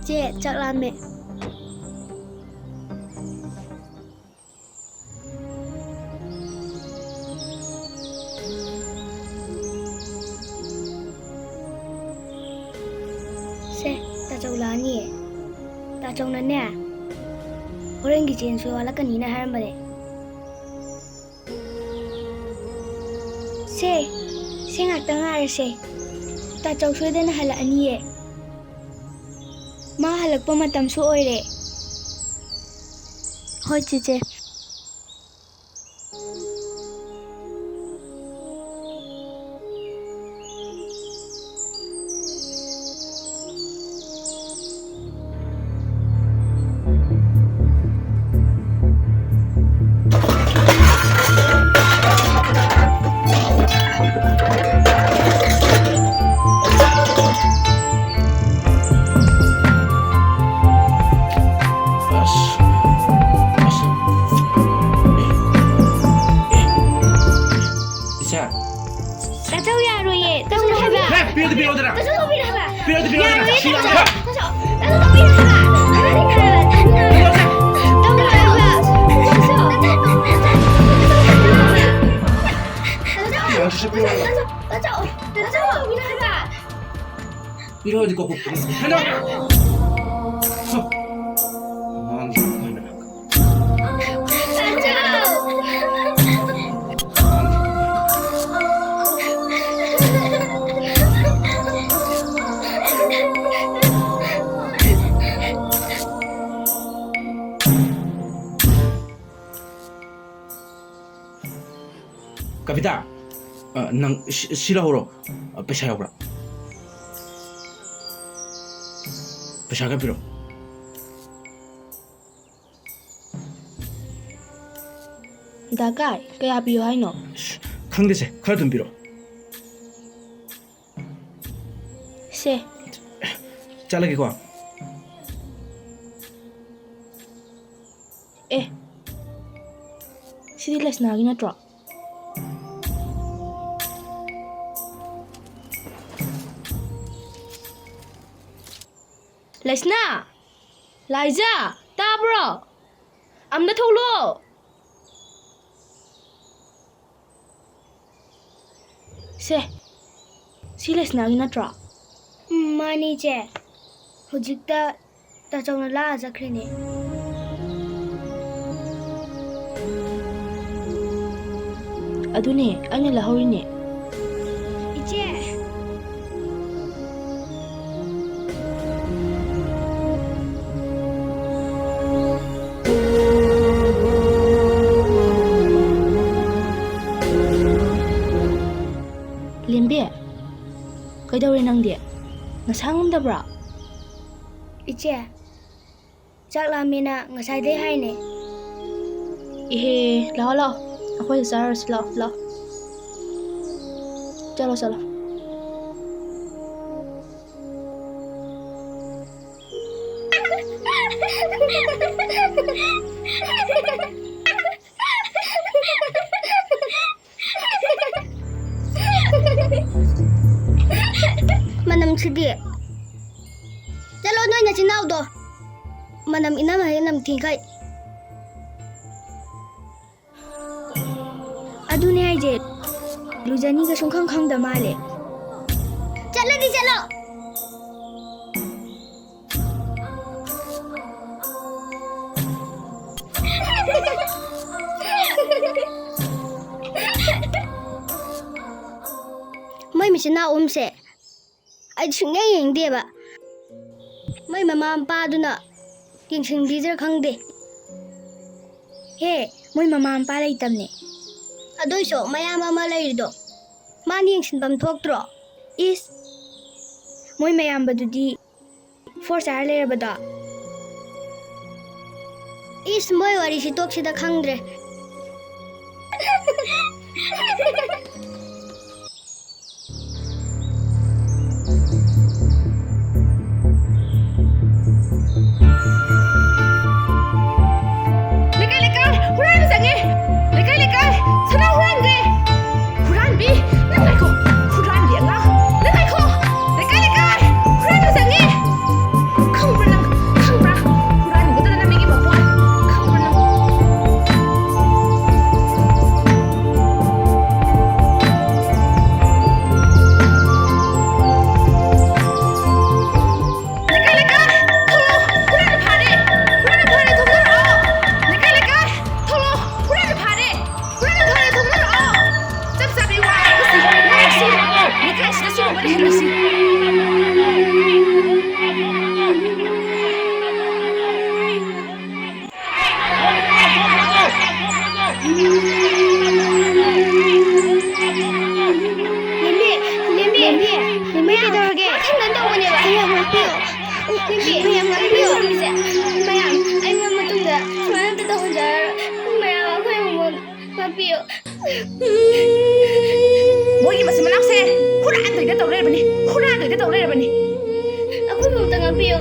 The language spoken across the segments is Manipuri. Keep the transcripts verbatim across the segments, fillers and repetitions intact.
ꯆꯦ, ꯆꯥꯛ ꯂꯥꯝꯃꯦ꯫ ꯁꯦ, ꯇꯥꯆꯧ ꯂꯥꯛꯑꯅꯤꯌꯦ꯫ ꯇꯥꯆꯧꯅꯅꯦ, ꯍꯣꯔꯦꯟꯒꯤ ꯆꯦꯡꯁꯨ ꯋꯥꯠꯂꯛꯀꯅꯤꯅ ꯍꯥꯏꯔꯝꯕꯅꯦ꯫ ꯁꯦ, ꯁꯦ ꯉꯥꯛꯇ ꯉꯥꯏꯔꯁꯦ꯫ ꯇꯥꯆꯧ ꯁꯣꯏꯗꯅ ꯍꯜꯂꯛꯑꯅꯤꯌꯦ꯫ ꯃꯥ ꯍꯜꯂꯛꯄ ꯃꯇꯝꯁꯨ ꯑꯣꯏꯔꯦ꯫ ꯍꯣꯏ, ꯆꯦꯆꯦ꯫ ꯑꯁ, ꯑꯁ꯫ ꯏꯆꯥ꯫ ꯇꯥꯆꯧ ꯌꯥꯔꯣꯏꯌꯦ꯫ ꯇꯧꯅꯨ ꯍꯥꯏꯕ꯫ ꯍꯦ, ꯄꯤꯔꯛꯑꯣ, ꯄꯤꯔꯛꯑꯣꯗꯅ꯫ ꯇꯥꯆꯧ ꯇꯧꯕꯤꯔꯣ ꯍꯥꯏꯕ꯫ ꯄꯤꯔꯛꯑꯣ, ꯄꯤꯔꯛꯑꯣꯗꯅ꯫ ꯌꯥꯔꯣꯏꯌꯦ, ꯁꯤ ꯇꯥꯆꯧ꯫ ꯌꯥꯔꯣꯏ꯫ ꯇꯥꯆꯧ ꯇꯧꯕꯤꯔꯣ ꯍꯥꯏꯕ꯫ ꯇꯧꯅꯨ ꯍꯥꯏꯕ꯫ ꯇꯥꯆꯧ꯫ ꯇꯥꯆꯧ꯫ ꯇꯥꯆꯧ꯫ ꯇꯥꯆꯧ ꯇꯧꯕꯤꯔꯣ ꯍꯥꯏꯕ꯫ ꯄꯤꯔꯛꯑꯣꯗꯤ ꯀꯣꯛ ꯀꯣꯛ ꯍꯟꯗꯛ! ꯍ! ꯑꯉꯥꯡꯁꯤꯡ ꯑꯩꯈꯣꯏꯅ꯫ ꯀꯕꯤꯇꯥ, ꯑ, ꯅꯪ ꯁꯤ, ꯁꯤ ꯂꯧꯍꯧꯔꯣ꯫ ꯑ, ꯄꯩꯁꯥ ꯌꯥꯎꯕ꯭ꯔꯥ? ꯄꯩꯁꯥ ꯈꯔ ꯄꯤꯔꯛꯑꯣ꯫ ꯗꯔꯀꯥꯔ? ꯀꯌꯥ ꯄꯤꯌꯣ ꯍꯥꯏꯅꯣ? ꯈꯪꯗꯦꯁꯦ, ꯈꯔ ꯑꯗꯨꯝ ꯄꯤꯔꯛꯑꯣ꯫ ꯁꯦ꯫ ꯆꯠꯂꯒꯦꯀꯣ꯫ ꯑꯦ, ꯁꯤꯗꯤ ꯂꯩꯁꯅꯥꯒꯤ ꯅꯠꯇ꯭ꯔꯣ? ꯂꯩꯁꯅꯥ! ꯂꯥꯏꯖꯥ! ꯇꯥꯕ꯭ꯔꯣ? ꯑꯝꯇ ꯊꯣꯛꯂꯛꯑꯣ! ꯁꯦ, ꯁꯤ ꯂꯩꯁꯅꯥꯒꯤ ꯅꯠꯇ꯭ꯔꯣ? ꯎꯝ, ꯃꯥꯅꯤ, ꯏꯆꯦ꯫ ꯍꯧꯖꯤꯛꯇ ꯇꯥꯆꯧꯅ ꯂꯥꯛꯑ ꯆꯠꯈ꯭ꯔꯤꯅꯦ꯫ ꯑꯗꯨꯅꯦ, ꯑꯩꯅ ꯂꯧꯍꯧꯔꯤꯅꯦ꯫ ꯏꯆꯦ! ꯂꯦꯝꯕꯤ, ꯀꯩꯗꯧꯔꯦ ꯅꯪꯗꯤ? ꯅꯁꯥ ꯉꯝꯗꯕ꯭ꯔꯣ? ꯏꯆꯦ, ꯆꯥꯛ ꯂꯥꯝꯃꯦꯅ ꯉꯁꯥꯏꯗꯩ ꯍꯥꯏꯅꯦ꯫ ꯏꯍꯦ, ꯂꯥꯛꯑꯣ, ꯂꯥꯛꯑꯣ, ꯑꯩꯈꯣꯏꯗ ꯆꯥꯔꯨꯔꯁꯤ, ꯂꯥꯛꯑꯣ, ꯂꯥꯛꯑꯣ꯫ ꯆꯠꯂꯣ, ꯆꯠꯂꯣ꯫ ꯃꯅꯝꯁꯤꯗꯤ꯫ ꯆꯠꯂꯣ, ꯅꯣꯏ ꯅꯆꯤꯟ ꯅꯅꯥꯎꯗꯣ꯫ ꯃꯅꯝ ꯏꯅꯝ ꯍꯦꯛ ꯅꯝꯊꯤꯈꯩ꯫ ꯑꯗꯨꯅꯦ ꯍꯥꯏꯁꯦ, ꯂꯨꯖꯅꯤꯒ ꯁꯨꯡꯈꯪ ꯈꯪꯗ ꯃꯥꯜꯂꯦ꯫ ꯆꯠꯂꯗꯤ ꯆꯠꯂꯣ꯫ ꯃꯣꯏ ꯃꯆꯤꯟ ꯃꯅꯥꯎ ꯑꯍꯨꯝꯁꯦ ꯑꯩ ꯁꯨꯡꯌꯦꯡ ꯌꯦꯡꯗꯦꯕ꯫ ꯃꯣꯏ ꯃꯃꯥ ꯃꯄꯥꯗꯨꯅ ꯌꯦꯡꯁꯤꯟꯕꯤꯗ꯭ꯔꯥ ꯈꯪꯗꯦ꯫ ꯍꯦ, ꯃꯣꯏ ꯃꯃꯥ ꯃꯄꯥ ꯂꯩꯇꯕꯅꯦ꯫ ꯑꯗꯨꯏꯁꯨ ꯃꯌꯥꯝꯕ ꯑꯃ ꯂꯩꯔꯤꯗꯣ, ꯃꯥꯅ ꯌꯦꯡꯁꯤꯟꯐꯝ ꯊꯣꯛꯇ꯭ꯔꯣ? ꯏꯁ, ꯃꯣꯏ ꯃꯌꯥꯝꯕꯗꯨꯗꯤ ꯐꯣꯔ ꯆꯥꯔ ꯂꯩꯔꯕꯗꯣ? ꯏꯁ, ꯃꯣꯏ ꯋꯥꯔꯤꯁꯤ ꯇꯣꯛꯁꯤꯗ, ꯈꯪꯗ꯭ꯔꯦ꯫ ꯂꯩꯀꯥꯏ, ꯂꯩꯀꯥꯏ, ꯍꯨꯔꯥꯟꯕ ꯆꯪꯉꯦ! ꯂꯩꯀꯥꯏ, ꯂꯩꯀꯥꯏ, ꯁꯅꯥ ꯍꯨꯔꯥꯟꯒꯦ! ꯍꯨꯔꯥꯟꯕꯤ? ꯅꯪ ꯉꯥꯏꯈꯣ! ꯍꯨꯔꯥꯟꯕꯤ ꯑꯉꯥꯡ! ꯅꯪ ꯉꯥꯏꯈꯣ! ꯂꯩꯀꯥꯏ, ꯂꯩꯀꯥꯏ, ꯍꯨꯔꯥꯟꯕ ꯆꯪꯉꯦ! ꯂꯦꯝꯕꯤ, ꯂꯦꯝꯕꯤ, ꯀꯩꯗꯧꯔꯒꯦ? ꯃꯊꯟꯗ ꯇꯧꯕꯅꯦꯕ꯫ ꯃꯌꯥꯝ ꯉꯥꯛꯄꯤꯌꯣ꯫ ꯂꯦꯝꯕꯤ, ꯃꯌꯥꯝ ꯉꯥꯛꯄꯤꯌꯣ꯫ ꯃꯌꯥꯝ, ꯑꯩ ꯃꯇꯨꯡꯗ ꯁꯨꯃꯥꯏꯅ ꯑꯝꯇ ꯇꯧꯍꯟꯖꯔꯔꯣꯏ꯫ ꯃꯌꯥꯝ, ꯑꯩꯈꯣꯏ ꯑꯃꯨꯛ ꯉꯥꯛꯄꯤꯌꯣ꯫ ꯃꯣꯏꯒꯤ ꯃꯆꯤꯟ ꯃꯅꯥꯎꯁꯦ ꯍꯨꯔꯥꯟꯗꯣꯏꯗ ꯇꯧ ꯂꯩꯔꯕꯅꯤ, ꯍꯨꯔꯥꯟꯗꯣꯏꯗ ꯇꯧ ꯂꯩꯔꯕꯅꯤ꯫ ꯑꯩꯈꯣꯏꯕꯨ ꯑꯝꯇ ꯉꯥꯛꯄꯤꯌꯣ꯫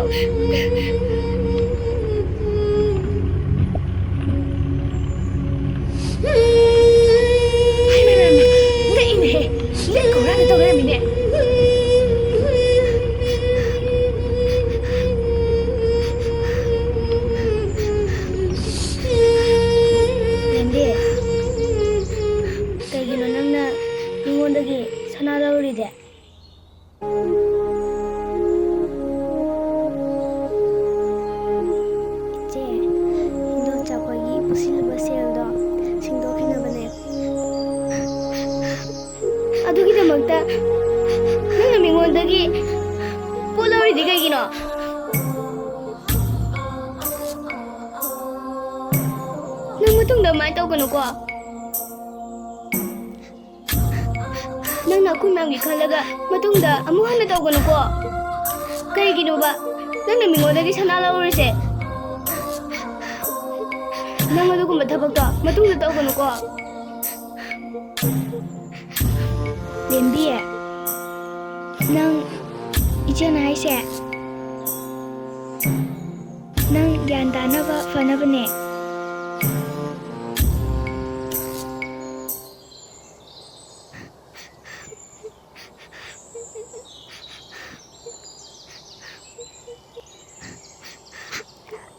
ꯍꯩꯃꯥ, ꯍꯩꯃꯥ, ꯍꯩꯃꯥ, ꯉꯛꯏꯅꯦꯍꯦ꯫ ꯂꯤꯛ ꯍꯨꯔꯥꯟꯒꯦ ꯇꯧ ꯂꯩꯔꯝꯃꯤꯅꯦ꯫ ꯂꯦꯝꯕꯤ, ꯀꯩꯒꯤꯅꯣ ꯅꯪꯅ ꯃꯤꯉꯣꯟꯗꯒꯤ ꯁꯅꯥ ꯂꯧꯔꯤꯗꯤ? ꯏꯆꯦ, ꯏꯟꯗꯣꯝꯆꯥ ꯈꯣꯏꯒꯤ ꯄꯨꯁꯤꯜꯂꯨꯕ ꯁꯦꯜꯗꯣ ꯁꯤꯡꯗꯣꯛꯈꯤꯅꯕꯅꯦ꯫ ꯑꯗꯨꯒꯤꯗꯃꯛꯇ ꯅꯪꯅ ꯃꯤꯉꯣꯟꯗꯒꯤ ꯄꯣꯠ ꯂꯧꯔꯤꯗꯤ ꯀꯩꯒꯤꯅꯣ? ꯅꯪ ꯃꯇꯨꯡꯗ ꯑꯗꯨꯃꯥꯏꯅ ꯇꯧꯒꯅꯨꯀꯣ꯫ ꯅꯪꯅ ꯑꯩꯈꯣꯏ ꯃꯌꯥꯝꯒꯤ ꯈꯜꯂꯒ ꯃꯇꯨꯡꯗ ꯑꯃꯨꯛ ꯍꯟꯅ ꯇꯧꯒꯅꯨꯀꯣ꯫ ꯀꯩꯒꯤꯅꯣꯕ ꯅꯪꯅ ꯃꯤꯉꯣꯟꯗꯒꯤ ꯁꯅꯥ ꯂꯧꯔꯨꯔꯤꯁꯦ? ꯅꯪ ꯑꯗꯨꯒꯨꯝꯕ ꯊꯕꯛꯇꯣ ꯃꯇꯨꯡꯗ ꯇꯧꯒꯅꯨꯀꯣ꯫ ꯂꯦꯝꯕꯤ, ꯅꯪ ꯏꯆꯦꯅ ꯍꯥꯏꯁꯦ ꯅꯪ ꯒ꯭ꯌꯥꯟ ꯇꯥꯅꯕ ꯐꯅꯕꯅꯦ꯫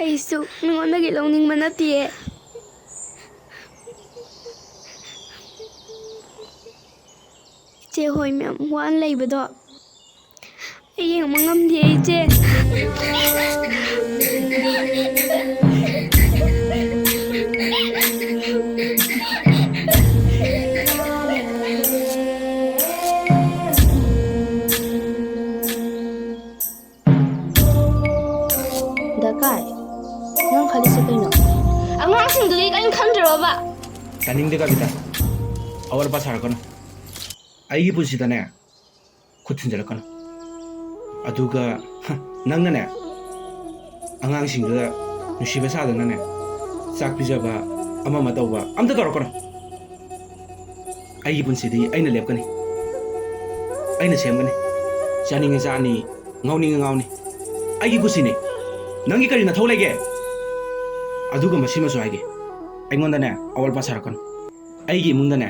ꯑꯩꯁꯨ ꯃꯤꯉꯣꯟꯗꯒꯤ ꯂꯧꯅꯤꯡꯕ ꯅꯠꯇꯤꯌꯦ꯫ ꯏꯆꯦ ꯍꯣꯏ ꯃꯌꯥꯝ ꯋꯥꯅ ꯂꯩꯕꯗꯣ ꯑꯩ ꯌꯦꯡꯕ ꯉꯝꯗꯦ ꯏꯆꯦ꯫ ꯗꯀꯥꯏ, ꯅꯪ ꯈꯜꯂꯤꯁꯦ ꯀꯩꯅꯣ? ꯑꯉꯥꯡꯁꯤꯡꯗꯨꯗꯤ ꯀꯔꯤꯝ ꯈꯟꯗ꯭ꯔꯕꯕ? ꯇꯥꯅꯤꯡꯗꯦ ꯀꯕꯤꯇꯥ, ꯑꯋꯥꯠ ꯑꯄꯥ ꯁꯥꯔꯛꯀꯅꯨ꯫ ꯑꯩꯒꯤ ꯄꯨꯟꯁꯤꯗꯅꯦ, ꯈꯨꯠ ꯊꯤꯟꯖꯜꯂꯛꯀꯅꯨ꯫ ꯑꯗꯨꯒ, ꯍ, ꯅꯪꯅꯅꯦ, ꯑꯉꯥꯡꯁꯤꯡꯗꯨꯗ ꯅꯨꯡꯁꯤꯕ ꯁꯥꯗꯅꯅꯦ, ꯆꯥꯛ ꯄꯤꯖꯕ, ꯑꯃ ꯑꯃ ꯇꯧꯕ ꯑꯝꯇ ꯇꯧꯔꯛꯀꯅꯨ꯫ ꯑꯩꯒꯤ ꯄꯨꯟꯁꯤꯗꯤ ꯑꯩꯅ ꯂꯦꯞꯀꯅꯤ, ꯑꯩꯅ ꯁꯦꯝꯒꯅꯤ꯫ ꯆꯥꯅꯤꯡꯉꯦ ꯆꯥꯅꯤ, ꯉꯥꯎꯅꯤꯡꯉꯦ ꯉꯥꯎꯅꯤ, ꯑꯩꯒꯤ ꯀꯨꯁꯤꯅꯤ꯫ ꯅꯪꯒꯤ ꯀꯔꯤ ꯅꯊꯧ ꯂꯩꯒꯦ? ꯑꯗꯨꯒ ꯃꯁꯤꯃꯁꯨ ꯍꯥꯏꯒꯦ, ꯑꯩꯉꯣꯟꯗꯅꯦ ꯑꯋꯥꯠ ꯑꯄꯥ ꯁꯥꯔꯛꯀꯅꯨ꯫ ꯑꯩꯒꯤ ꯏꯃꯨꯡꯗꯅꯦ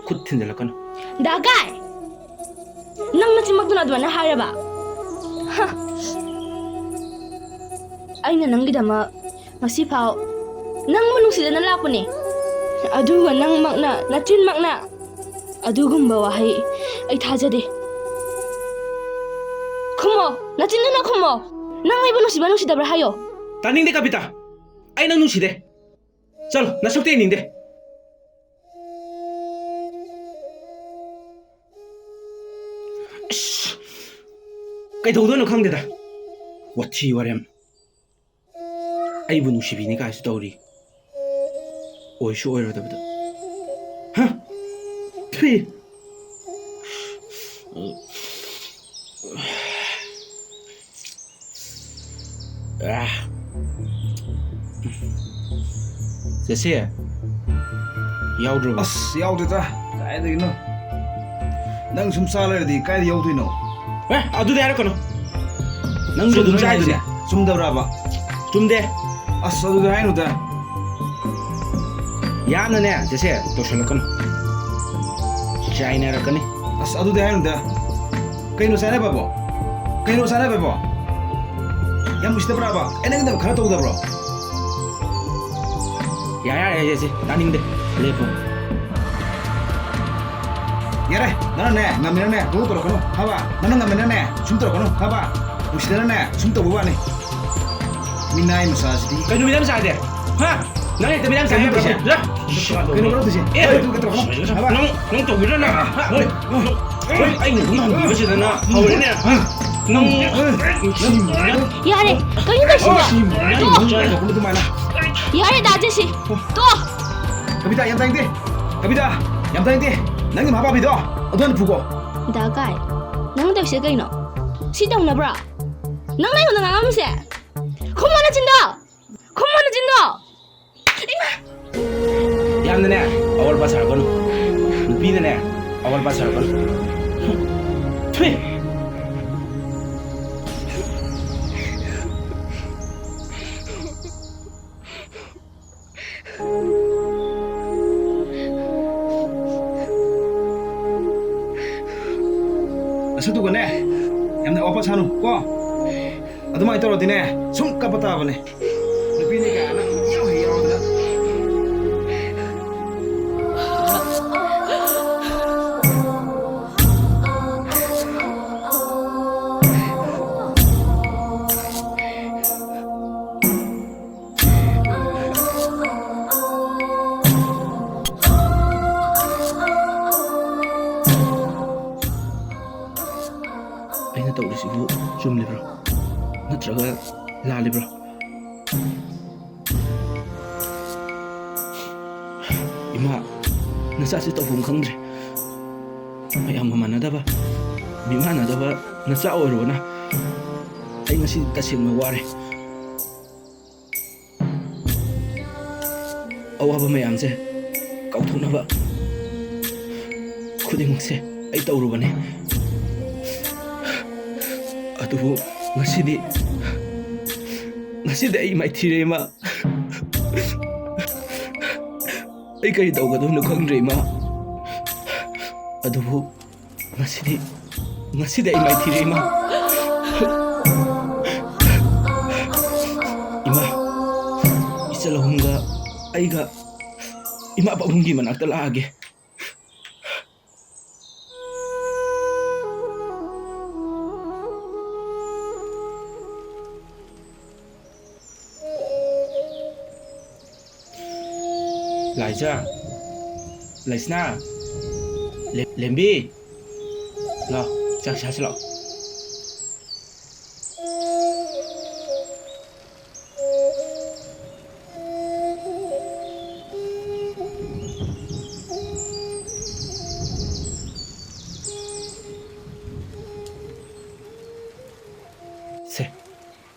ꯈꯨꯠ ꯊꯤꯟꯖꯜꯂꯛꯀꯅꯨ꯫ ꯗꯥ ꯀꯥꯏ! ꯅꯪ ꯅꯆꯤꯟꯃꯛꯇꯨꯅ ꯑꯗꯨꯃꯥꯏꯅ ꯍꯥꯏꯔꯕ? ꯍ! ꯑꯩꯅ ꯅꯪꯒꯤꯗꯃꯛ ꯉꯁꯤꯐꯥꯎ ꯅꯪꯕꯨ ꯅꯨꯡꯁꯤꯗꯅ ꯂꯥꯛꯄꯅꯦ꯫ ꯑꯗꯨꯒ ꯅꯪꯃꯛꯅ, ꯅꯆꯤꯟꯃꯛꯅ ꯑꯗꯨꯒꯨꯝꯕ ꯋꯥꯍꯩ ꯑꯩ ꯊꯥꯖꯗꯦ꯫ ꯈꯨꯝꯃꯣ, ꯅꯆꯤꯟꯗꯨꯅ ꯈꯨꯝꯃꯣ꯫ ꯅꯪ ꯑꯩꯕꯨ ꯅꯨꯡꯁꯤꯕ ꯅꯨꯡꯁꯤꯗꯕ꯭ꯔꯥ ꯍꯥꯏꯌꯣ꯫ ꯇꯥꯅꯤꯡꯗꯦ ꯀꯕꯤꯇꯥ, ꯑꯩ ꯅꯪ ꯅꯨꯡꯁꯤꯗꯦ꯫ ꯆꯠꯂꯣ, ꯅꯁꯛꯇ ꯌꯦꯡꯅꯤꯡꯗꯦ꯫ ꯑꯁ, ꯀꯩꯗꯧꯗꯣꯏꯅꯣ ꯈꯪꯗꯦꯗ꯫ ꯋꯥꯊꯤ ꯋꯥꯔꯦꯝ꯫ ꯑꯩꯕꯨ ꯅꯨꯡꯁꯤꯕꯤꯅꯤ ꯀꯥꯏꯁꯨ ꯇꯧꯔꯤ꯫ ꯑꯣꯏꯁꯨ ꯑꯣꯏꯔꯣꯏꯗꯕꯗ꯫ ꯍ? ꯊꯤ꯫ ꯑꯥ꯫ ꯖꯦꯁꯤ, ꯌꯥꯎꯗ꯭ꯔꯕꯣ? ꯑꯁ, ꯌꯥꯎꯗꯦꯗ꯫ ꯀꯥꯏꯗꯒꯤꯅꯣ? ꯅꯪ ꯁꯨꯝ ꯆꯥ ꯂꯩꯔꯗꯤ ꯀꯥꯏꯗ ꯌꯥꯎꯗꯣꯏꯅꯣ? ꯑꯦ, ꯑꯗꯨꯗꯤ ꯍꯥꯏꯔꯛꯀꯅꯨ꯫ ꯅꯪꯁꯨ ꯑꯗꯨꯝ ꯆꯨꯝꯗ꯭ꯔꯣ ꯆꯥꯏꯗꯨꯅꯦ꯫ ꯍꯥꯏꯁꯦ? ꯆꯨꯝꯗꯕ꯭ꯔꯕ? ꯆꯨꯝꯗꯦ꯫ ꯑꯁ, ꯑꯗꯨꯗꯤ ꯍꯥꯏꯅꯨꯗ꯫ ꯌꯥꯝꯅꯅꯦ, ꯖꯦꯁꯤ, ꯇꯧꯁꯜꯂꯛꯀꯅꯨ꯫ ꯆꯥꯏꯅꯔꯛꯀꯅꯤ꯫ ꯑꯁ, ꯑꯗꯨꯗꯤ ꯍꯥꯏꯅꯨꯗ꯫ ꯀꯩꯅꯣ ꯆꯥꯏꯅꯕꯕꯣ? ꯀꯩꯅꯣ ꯆꯥꯏꯅꯕꯕꯣ? ꯌꯥꯝ ꯎꯁꯤꯠꯇꯕ꯭ꯔꯥꯕ? ꯑꯩ ꯅꯪꯒꯤꯗꯃꯛ ꯈꯔ ꯇꯧꯗꯕ꯭ꯔꯣ? ꯌꯥꯔꯦ, ꯌꯥꯔꯦ, ꯌꯥꯔꯦ, ꯁꯦ, ꯇꯥꯅꯤꯡꯗꯦ꯫ ꯂꯦꯞꯄꯣ꯫ ꯌꯥꯔꯦ, ꯅꯪꯅꯅꯦ, ꯉꯝꯃꯤꯔꯅꯦ, ꯄꯪꯇꯧ ꯇꯧꯔꯛꯀꯅꯨ, ꯈꯪꯉꯕ? ꯅꯪꯅ ꯉꯝꯃꯤꯔꯅꯦ, ꯁꯨꯝ ꯇꯧꯔꯛꯀꯅꯨ, ꯈꯪꯉꯕ? ꯎꯁꯤꯠꯇꯅꯅꯦ, ꯁꯨꯝ ꯇꯧꯕ ꯋꯥꯅꯤ꯫ ꯃꯤꯅꯥꯏ ꯃꯆꯥꯁꯤꯗꯤ꯫ ꯀꯩꯅꯣ ꯃꯤꯅꯥꯏ ꯃꯆꯥ ꯍꯥꯏꯗꯤ? ꯍꯥ? ꯅꯪ ꯍꯦꯛꯇ ꯃꯤꯅꯥꯏ ꯃꯆꯥ ꯀꯩꯅꯣ ꯍꯥꯏꯕ꯭ꯔꯣ? ꯇꯧꯔꯤꯁꯦ? ꯂꯥ! ꯀꯩꯅꯣ ꯀꯩꯅꯣ ꯇꯧꯔꯤꯁꯦ? ꯑꯦ! ꯀꯩꯅꯣ ꯇꯧꯔꯛꯀꯅꯨ, ꯈꯪꯉꯕ? ꯅꯪ, ꯅꯪ ꯇꯧꯕꯤꯔꯣ ꯅꯪ? ꯍꯥ? ꯅꯪ, ꯅꯪ, ꯅꯪ, ꯑꯩꯅ ꯅꯪ ꯍꯪꯕꯤꯕꯁꯤꯗ ꯅꯪ ꯍꯧꯔꯦꯅꯦ? ꯍꯥ? ꯅꯪ, ꯌꯥꯔꯦ, ꯀꯩꯅꯣ ꯇꯧꯁꯤꯟꯕ? ꯇꯣꯛꯑꯣ꯫ ꯌꯥꯔꯦ, ꯗꯥ ꯖꯦꯁꯤ, ꯇꯣꯛꯑꯣ꯫ ꯀꯕꯤꯇꯥ, ꯌꯥꯝ ꯇꯥꯅꯤꯡꯗꯦ꯫ ꯀꯕꯤꯇꯥ, ꯌꯥꯝ ꯇꯥꯅꯤꯡꯗꯦ꯫ ꯅꯪꯒꯤ ꯃꯍꯥ ꯄꯥꯄꯤꯗꯣ ꯑꯗꯨ ꯍꯥꯟꯅ ꯐꯨꯀꯣ꯫ ꯗꯥ ꯀꯥꯏ, ꯅꯪ ꯇꯧꯔꯤꯁꯦ ꯀꯩꯅꯣ? ꯁꯤ ꯇꯧꯅꯕ꯭ꯔꯣ? ꯅꯪ ꯑꯩꯉꯣꯟꯗ ꯉꯥꯡꯉꯝꯃꯤꯁꯦ? ꯈꯨꯝꯃꯣ ꯅꯆꯤꯟꯗꯣ! ꯈꯨꯝꯃꯣ ꯅꯆꯤꯟꯗꯣ! ꯏꯃꯥ! ꯌꯥꯝꯅꯅꯦ ꯑꯋꯥꯠ ꯑꯄꯥ ꯁꯥꯔꯛꯀꯅꯨ꯫ ꯅꯨꯄꯤꯅꯅꯦ ꯑꯋꯥꯠ ꯑꯄꯥ ꯁꯥꯔꯛꯀꯅꯨ꯫ ꯊꯨꯏ! ꯑꯁ, ꯑꯗꯨꯒꯅꯦ, ꯌꯥꯝꯅ ꯑꯋꯥꯠꯄ ꯁꯥꯅꯨ ꯀꯣ꯫ ꯑꯗꯨꯃꯥꯏꯅ ꯇꯧꯔꯗꯤꯅꯦ, ꯁꯨꯝ ꯀꯞꯄ ꯇꯥꯕꯅꯦ꯫ ꯅꯨꯄꯤꯅꯤ ꯀꯥꯏꯅ ꯏꯌꯥꯎ ꯍꯦꯛ ꯌꯥꯎꯔꯗꯅ꯫ ꯑꯩꯅ ꯇꯧꯔꯤꯁꯤꯕꯨ ꯆꯨꯝꯂꯤꯕ꯭ꯔꯣ? ꯅꯠꯇ꯭ꯔꯒ ꯂꯥꯜꯂꯤꯕ꯭ꯔꯣ? ꯏꯃꯥ, ꯅꯆꯥꯁꯤ ꯇꯧꯐꯝ ꯈꯪꯗ꯭ꯔꯦ꯫ ꯃꯌꯥꯝꯒ ꯃꯥꯟꯅꯗꯕ, ꯃꯤꯃꯥꯟꯅꯗꯕ ꯅꯆꯥ ꯑꯣꯏꯔꯨꯕꯅ ꯑꯩ ꯉꯁꯤ ꯇꯁꯦꯡꯅ ꯋꯥꯔꯦ꯫ ꯑꯋꯥꯕ ꯃꯌꯥꯝꯁꯦ ꯀꯥꯎꯊꯣꯛꯅꯕ ꯈꯨꯗꯤꯡꯃꯛꯁꯦ ꯑꯩ ꯇꯧꯔꯨꯕꯅꯦ꯫ ꯑꯗꯨꯕꯨ ꯉꯁꯤꯗꯤ, ꯉꯁꯤꯗꯤ ꯑꯩ ꯃꯥꯏꯊꯤꯔꯦ, ꯏꯃꯥ꯫ ꯑꯩ ꯀꯔꯤ ꯇꯧꯒꯗꯕꯅꯣ ꯈꯪꯗ꯭ꯔꯦ, ꯏꯃꯥ꯫ ꯑꯗꯨꯕꯨ ꯉꯁꯤꯗꯤ, ꯉꯁꯤꯗꯤ ꯑꯩ ꯃꯥꯏꯊꯤꯔꯦ, ꯏꯃꯥ꯫ ꯏꯃꯥ, ꯏꯆꯜ ꯑꯍꯨꯝꯒ ꯑꯩꯒ ꯏꯃꯥ ꯄꯥꯕꯨꯡꯒꯤ ꯃꯅꯥꯛꯇ ꯂꯥꯛꯑꯒꯦ꯫ ꯂꯥꯏꯖꯥ, ꯂꯩꯁꯅꯥ, ꯂꯦ-, ꯂꯦꯝꯕꯤ, ꯂꯥꯎ, ꯆꯥꯛ ꯆꯥꯁꯤ ꯂꯥꯎ꯫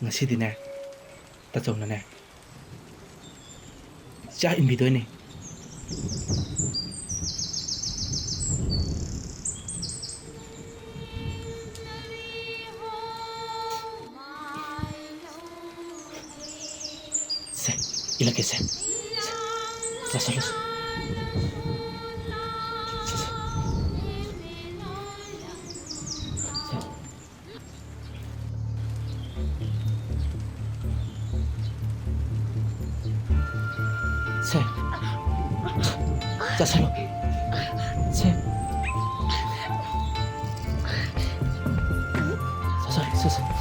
ꯉꯁꯤꯗꯤꯅꯦ, ꯇꯥꯆꯧꯅꯅꯦ, ꯆꯥꯛ ꯏꯟꯕꯤꯗꯣꯏꯅꯦ꯫ ꯁꯦ, ꯏꯜꯂꯛꯀꯦ ꯁꯦ꯫ ꯁꯦ, ꯆꯥꯁꯜꯂꯨ ꯁꯦ꯫ ꯁꯦ, ꯁꯦ꯫ ꯁꯦ꯫ ꯁꯦ꯫ ꯆꯥꯁꯜꯂꯣ꯫ ꯁꯦ꯫ ꯆꯥꯁꯜꯂꯣ, ꯆꯥꯁꯜꯂꯣ꯫